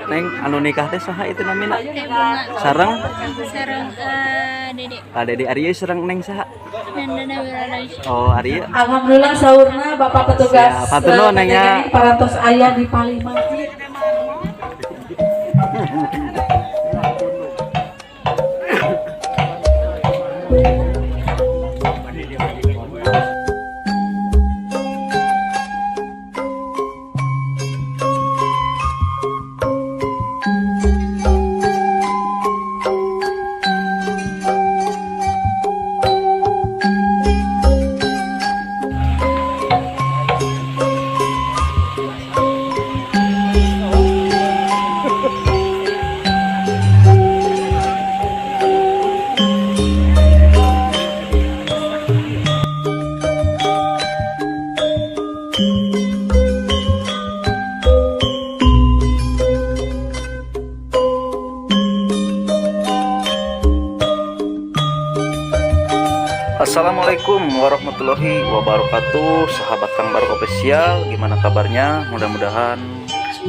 Neng, anu nikah teh saha itu namina? Sareng? Sareng Dede. Ah, Dede Arya sareng Neng saha? Nandana Wiralais. Oh, Arya. Alhamdulillah saurna Bapak petugas. Siap, hatur nuhun, Neng, ya. Parantos aya di palih masjid. Assalamualaikum warahmatullahi wabarakatuh. Sahabat Kang Barok Official, gimana kabarnya? Mudah-mudahan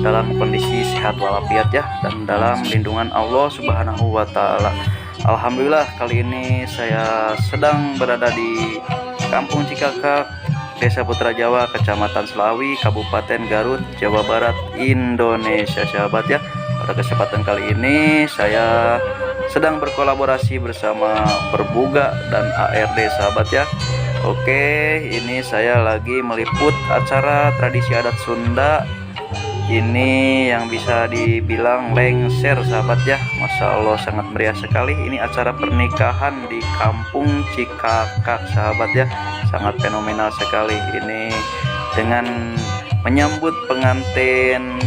dalam kondisi sehat walafiat ya, dan dalam lindungan Allah Subhanahu wa Ta'ala. Alhamdulillah, kali ini saya sedang berada di Kampung Cikakak, Desa Putra Jawa, Kecamatan Selawi, Kabupaten Garut, Jawa Barat, Indonesia, sahabat ya. Pada kesempatan kali ini saya sedang berkolaborasi bersama Perbuga dan ARD, sahabat ya. Oke, ini saya lagi meliput acara tradisi adat Sunda. Ini yang bisa dibilang lengser, sahabat ya. Masya Allah, sangat meriah sekali. Ini acara pernikahan di Kampung Cikakak, sahabat ya. Sangat fenomenal sekali ini dengan menyambut pengantin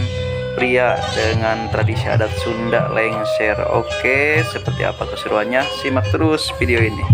pria dengan tradisi adat Sunda lengser. Oke, seperti apa keseruannya? Simak terus video ini.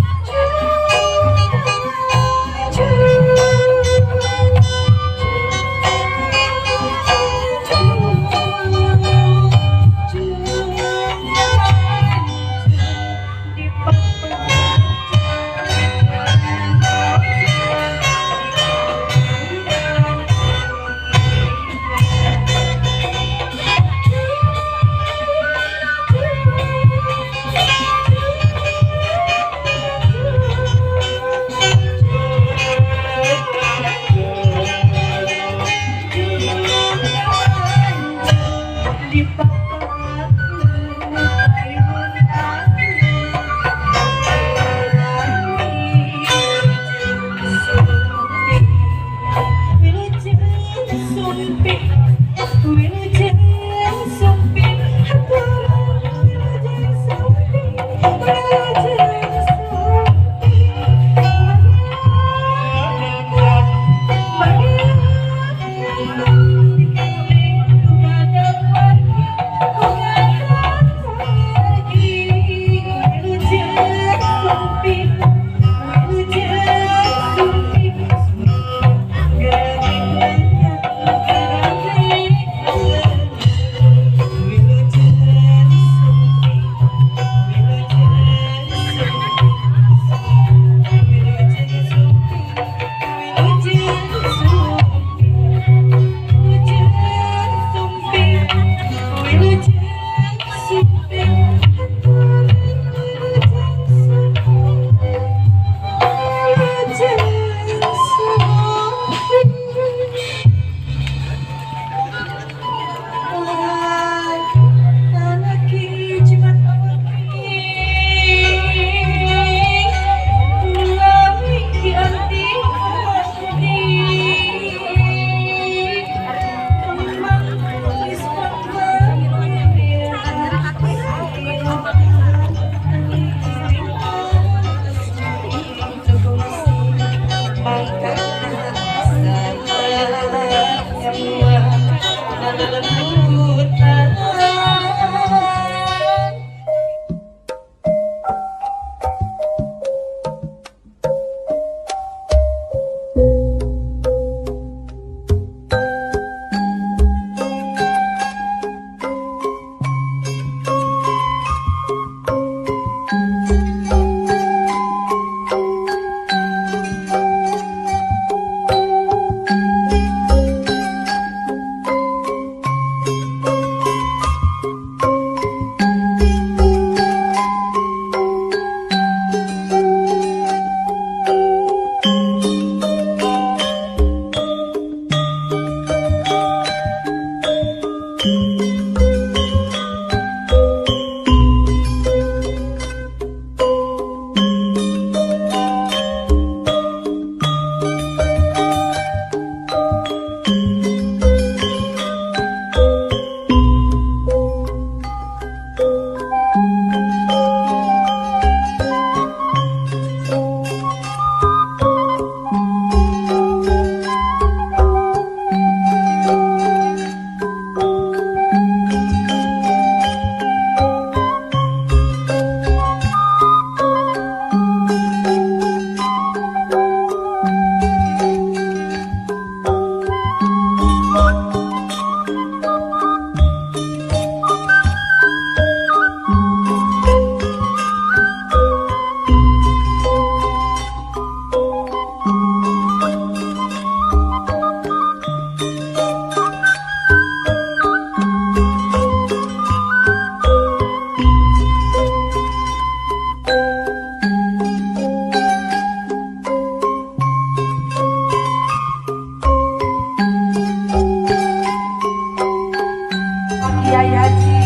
Kiai Haji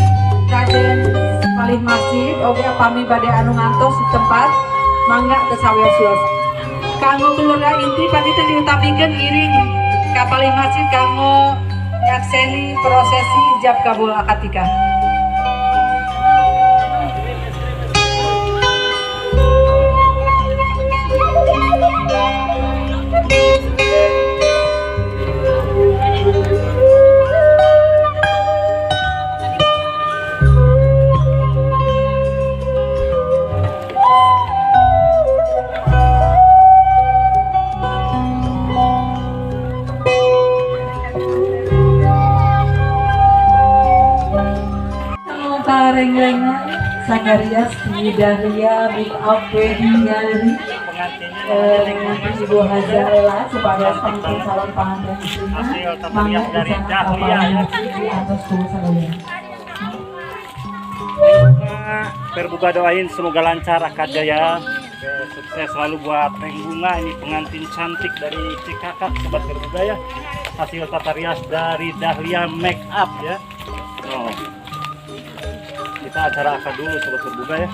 Raden Palih Masjid oge upami bade anu ngantos di tempat, mangga teu sawios-wios. Kanggo keluarga inti panginten diutamikeun ngiring ka palih masjid kanggo nyakseni prosesi ijab kabul akad nikah. Rengrengan Sagarias di Dahlia Make Up Wedding Gallery, Ibu Hazaela sebagai pengantin calon pengantin istrinya, mangga dari di sana Dahlia ya. Atau sadaya. Terbuka, doain semoga lancar akadnya ya. Sukses selalu buat Neng Bunga, ini pengantin cantik dari Cikakak, Sobat Terbuka ya. Hasil tata rias dari Dahlia Make Up ya. Oh. Kita acara akad dulu, Sobat Terbuka ya.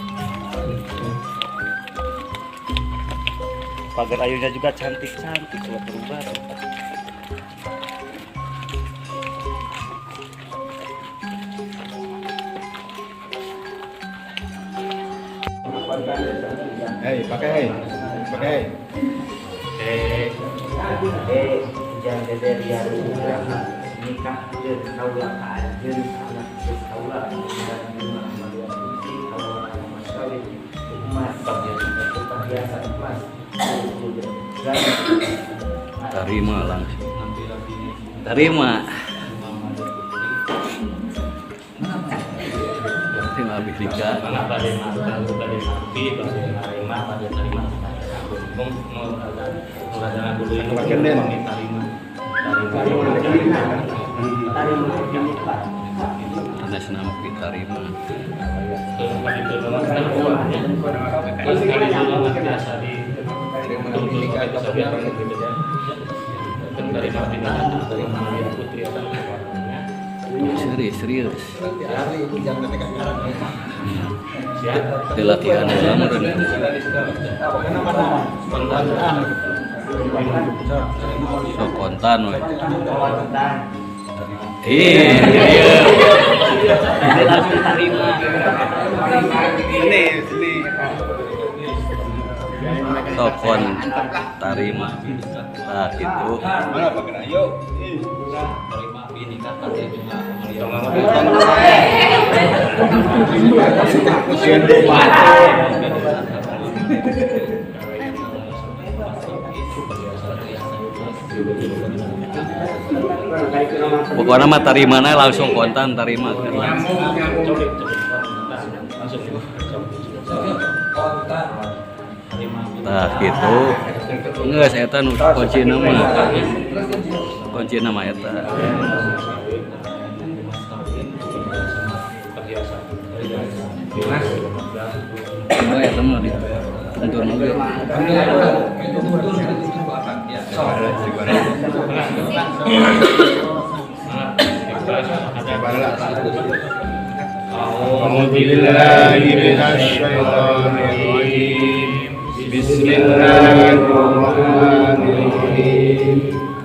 Pagar ayunya juga cantik-cantik, Sobat Terbuka. Hei, pakai, hei. Pakai. Eh, jangan dede rian nikah jeung kaula ka anjeun, anak geus kaula dan bunga Amalia Putri, kaula mas kawin emas, perhiasan emas 20 gram. Terima langsung. Terima. Terima habis nikah. Mana bade bade nampi, bade narima, bade tarima. Mung nu rada dulu ini pamit tarima. Tarima. Tarima. Ada senam kita terima. Biasa di Serius, serius. Di latihan lama. So kontan we. Iya. Langsung terima. Ini, sini. Tokon tarima. Nah, gitu. Mana pakai ayo. Pokoknya mah tarimana langsung kontan tarima. Nah, gitu. Geus eta nu kuncina mah. Kuncina mah eta. Oh, eta mah dituntun oge. أعوذ بالله من الشيطان الرجيم. بسم الله الرحمن الرحيم.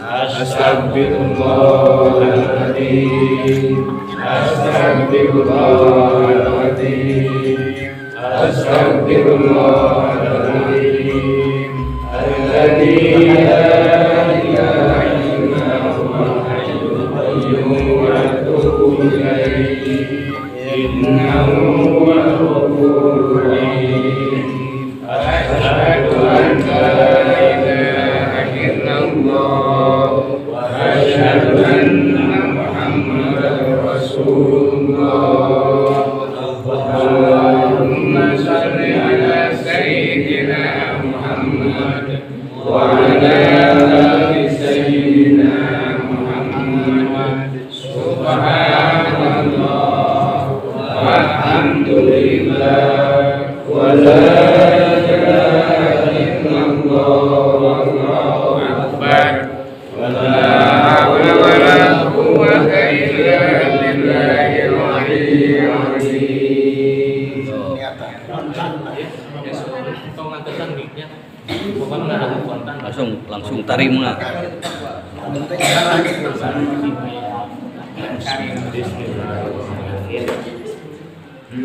أستغفر الله العظيم. أستغفر الله العظيم. أستغفر الله العظيم الذي لا إله إلا هو الحي القيوم وأتوب إليه إنه هو الغفور الرحيم. أشهد أن لا إله إلا الله وأشهد أن محمدا رسول الله. اللهم صل على سيدنا محمد وعلى آل سيدنا محمد. سبحان الله والحمد لله ولا إله إلا الله والله أكبر ولا حول ولا قوة إلا بالله. Langsung tarima.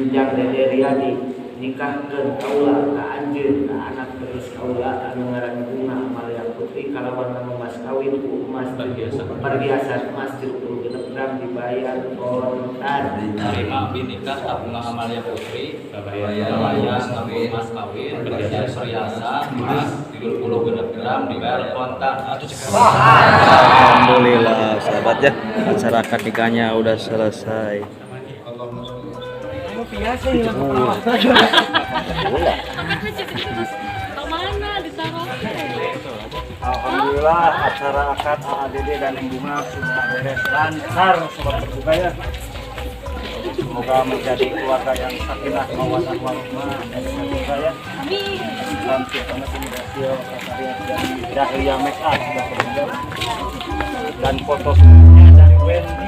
Jang Dede Riyadi nikahkeun kaula ka anjeun ka anak geus kaula anu ngaran Bunga Amalia Putri kalawan nama mas kawin ku emas perhiasan emas 36 gram dibayar kontan. Tarima abdi nikah ka Bunga Amalia Putri kabayar mas kawin perhiasan emas 36 gram dibayar kontan. Alhamdulillah sahabat ya, acara akad nikahnya udah selesai. Alhamdulillah acara akad AADD dan Neng Bunga sudah beres lancar sobat terbuka ya. Semoga menjadi keluarga yang sakinah mawaddah warahmah dan terbuka ya. Cantik banget ini hasil karya dari Dahlia Make Up sudah terbuka. Dan foto dari Wendy.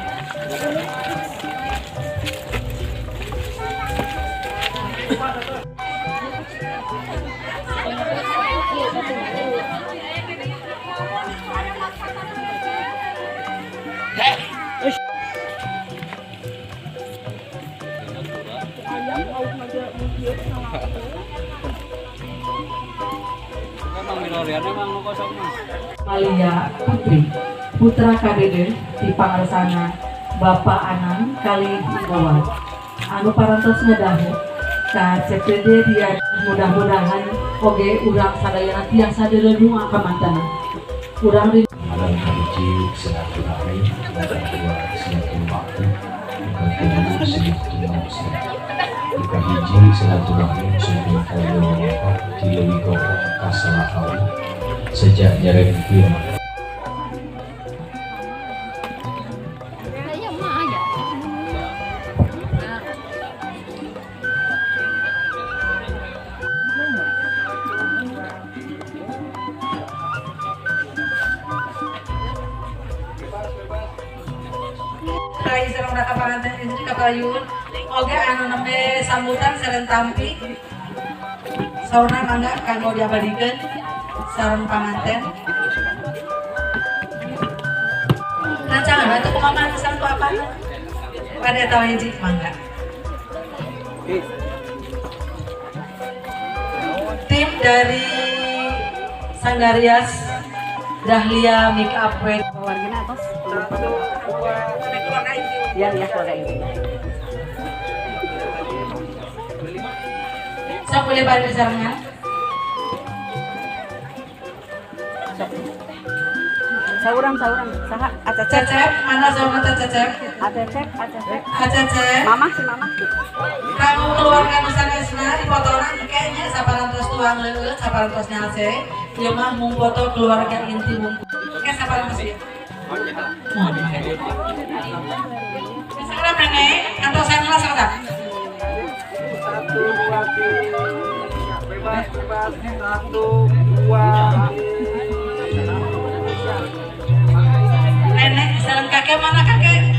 Malia Putri, putra KDD di Pangarsana, Bapak Anang kali Ibawan. Anu parantos ngedahu ka CPD dia mudah-mudahan oge urang sadayana tiasa direnung kamantana. Urang di malam hiji silaturahmi, kedua silaturahmi, ketiga silaturahmi. Hiji silaturahmi sumping koyo tilu gopo kasalahau sejak nyereng firman. Rai sareng raka panganten istri kapayun oge anu nembe sambutan sareng tampi saurna mangga kanggo diabadikeun sareng panganten rancangan atuh kumaha sareng ku apa pada eta hiji mangga tim dari Sanggarias Dahlia Make Up Wedding. Ya, ya keluarga inti. Sok boleh balik sarangan. Saurang saurang saha acecep. Cecep, mana saurang cecep? Acecep, acecep. Acecep. Mamah si mamah. Kamu keluarga nusanesna di fotonan kayaknya saparantos tuang leueut, saparantos nyalse. Ieu mah mung foto keluarga inti wungkul. Oke, saparantos ieu. Sekarang nenek atau saya ngelas sekarang. 1 2 3 bebas bebas 1 2 Nenek sareng kakek mana kakek?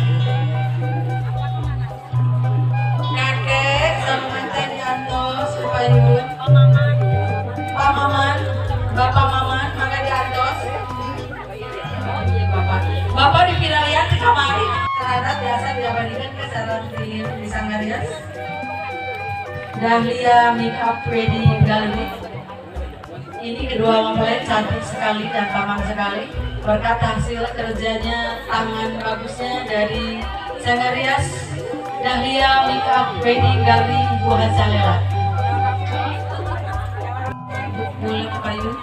Kakek sama teh diantos supayun. Pak Maman, Bapak Maman mangga diantos. Bapak, Bapak di Piralian di kamari. Terhadap biasa diabadikan ke sareng di Sanggarias. Dahlia Make Up Ready Gallery. Ini kedua mempelai cantik sekali dan tamang sekali. Berkat hasil kerjanya tangan bagusnya dari Sanggarias Dahlia Make Up Ready Gallery Ibu Hasalela. Boleh kepayun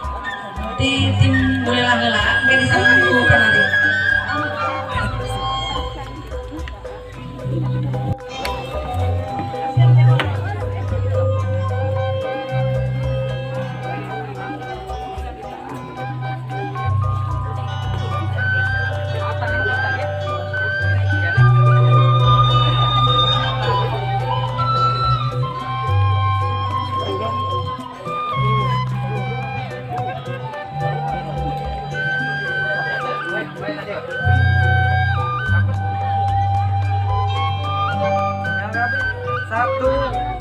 di tim boleh lah mungkin di sana aku pernah di. Satu,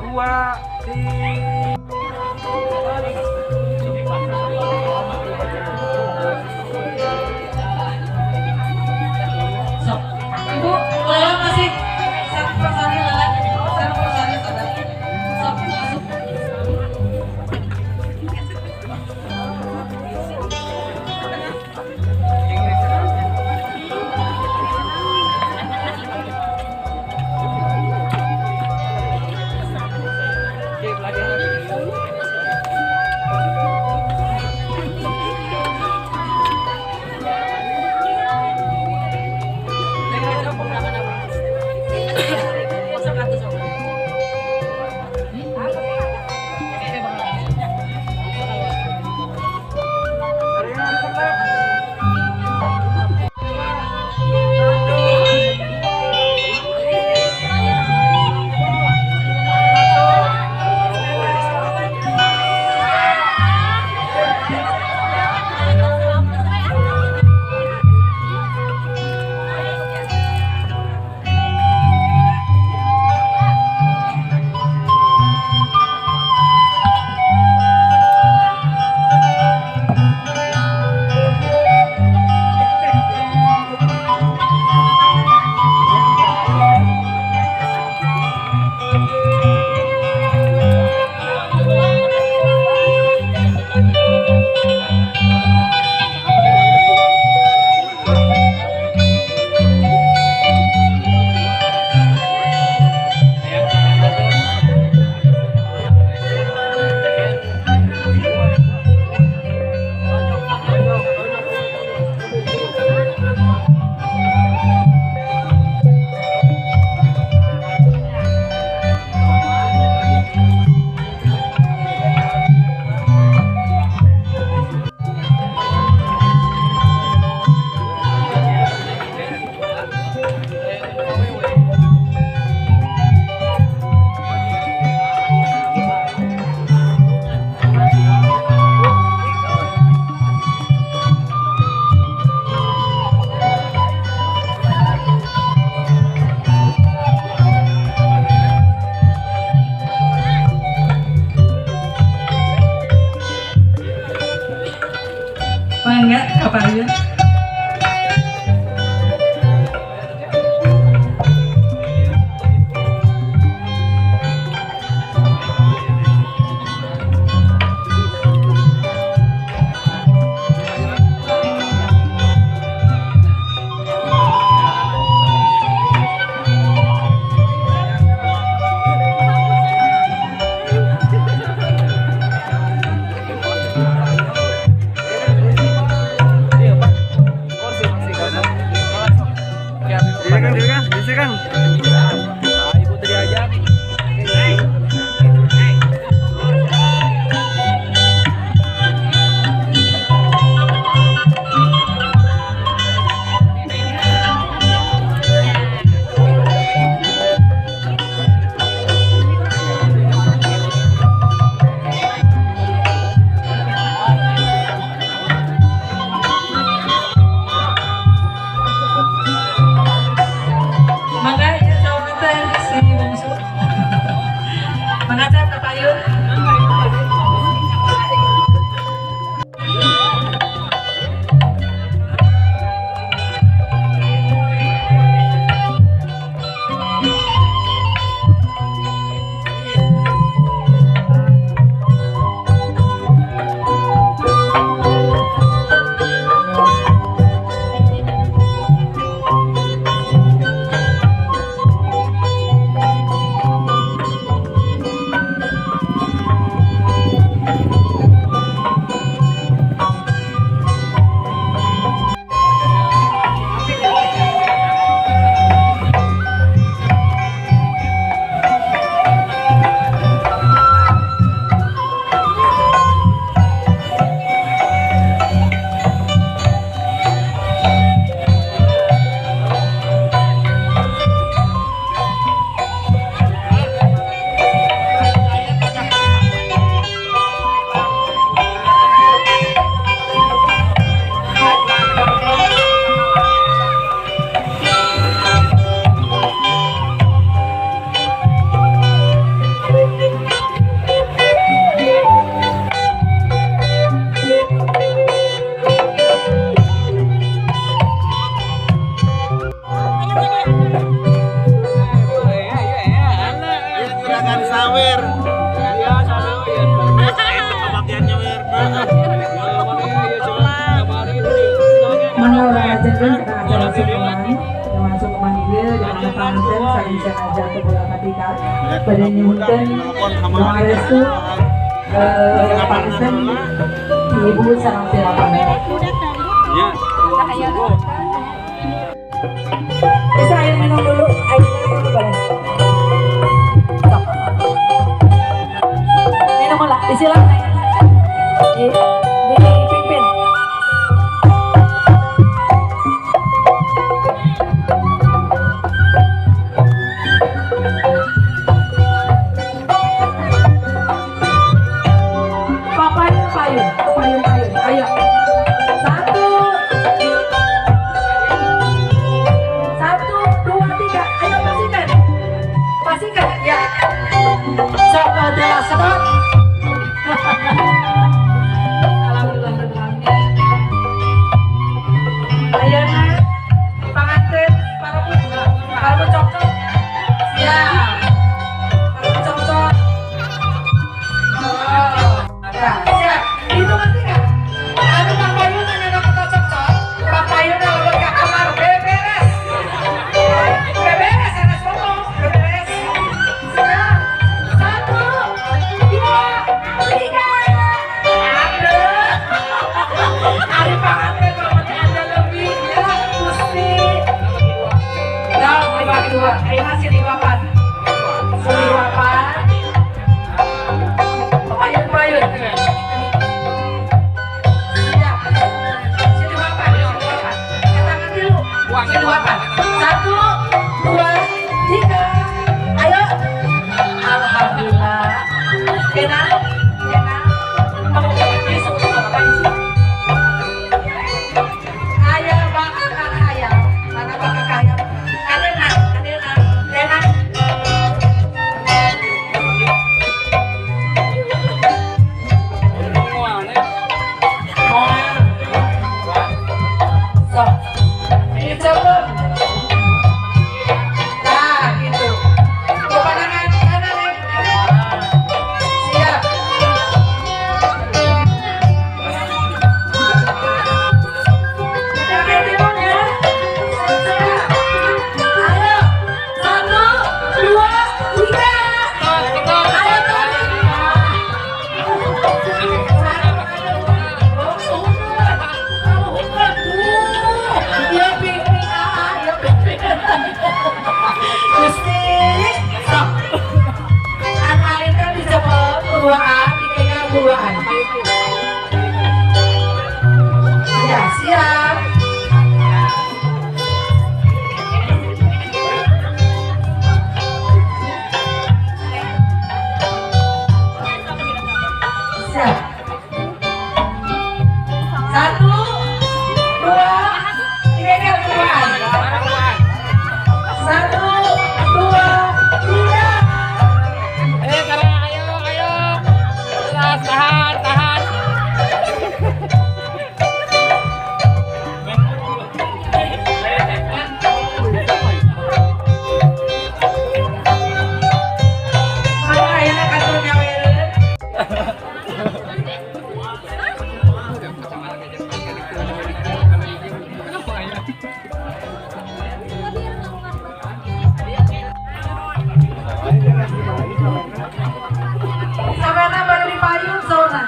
dua, tiga. Sok. Ibu, kalau masih satu personil lagi, satu personil saudara. Sok masuk. Mangga kapayun. Iya, Pak. Panganten saking sanajan teu katika bade nyuhunkeun doa restu panganten ibu sareng pirapan. Bisa air minum dulu, air minum dulu boleh. Minum lah, disilang. Dipimpin. Payun, payun, payun, payun. Ayo. 1, 2, 3. Ayo pastikan. Pastikan ya. Sok ada sedot. Alhamdulillah. Ayeuna panganten para putra, para cocok. Siap. Para cocok. Oh. Nah, siap. Hitungan 3. Anu papayun anu kata cocok, papayun lebet ka kamar beberes. Beberes sanes ngomong, beberes. Siap. 1, 2, 3. Aduh. Ari panganten mah ada lebih ya, Gusti. Nah, dibagi 2. Ayeuna siliwapan. Siliwapan. Payun-payun. Siap. Siliwapan, siliwapan. Tangan tilu. Siliwapan. 1, 2, 3. Ayo. Alhamdulillah. Kenal, kenal. Ayah bakal ayah. Mana bakal ayah? Kadena, kadena, kadena. So, dicoba. Nah, gitu. Pemandangan kanan, siap. Oke, timurnya. Siap. Ayo, 1, 2, 3. Ayo, tarik. Ya ping-ping, ya ping-ping. Gusti, sok. Anak kan dicoba buaan, dikena buaan. Ya, siap. Siap. 1, 2, 3, buaan. 1, 2, 3. Ayo, ayo, ayo. Terus, tahan, tahan. Mangga ayeuna katur nyawereun. Samana bade dipayun sauna.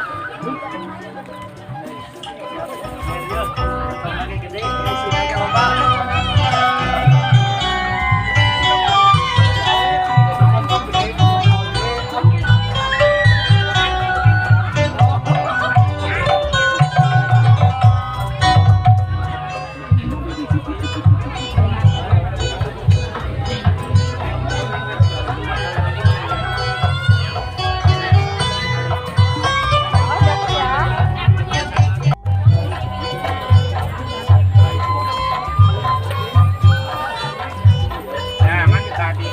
Nah, mana tadi?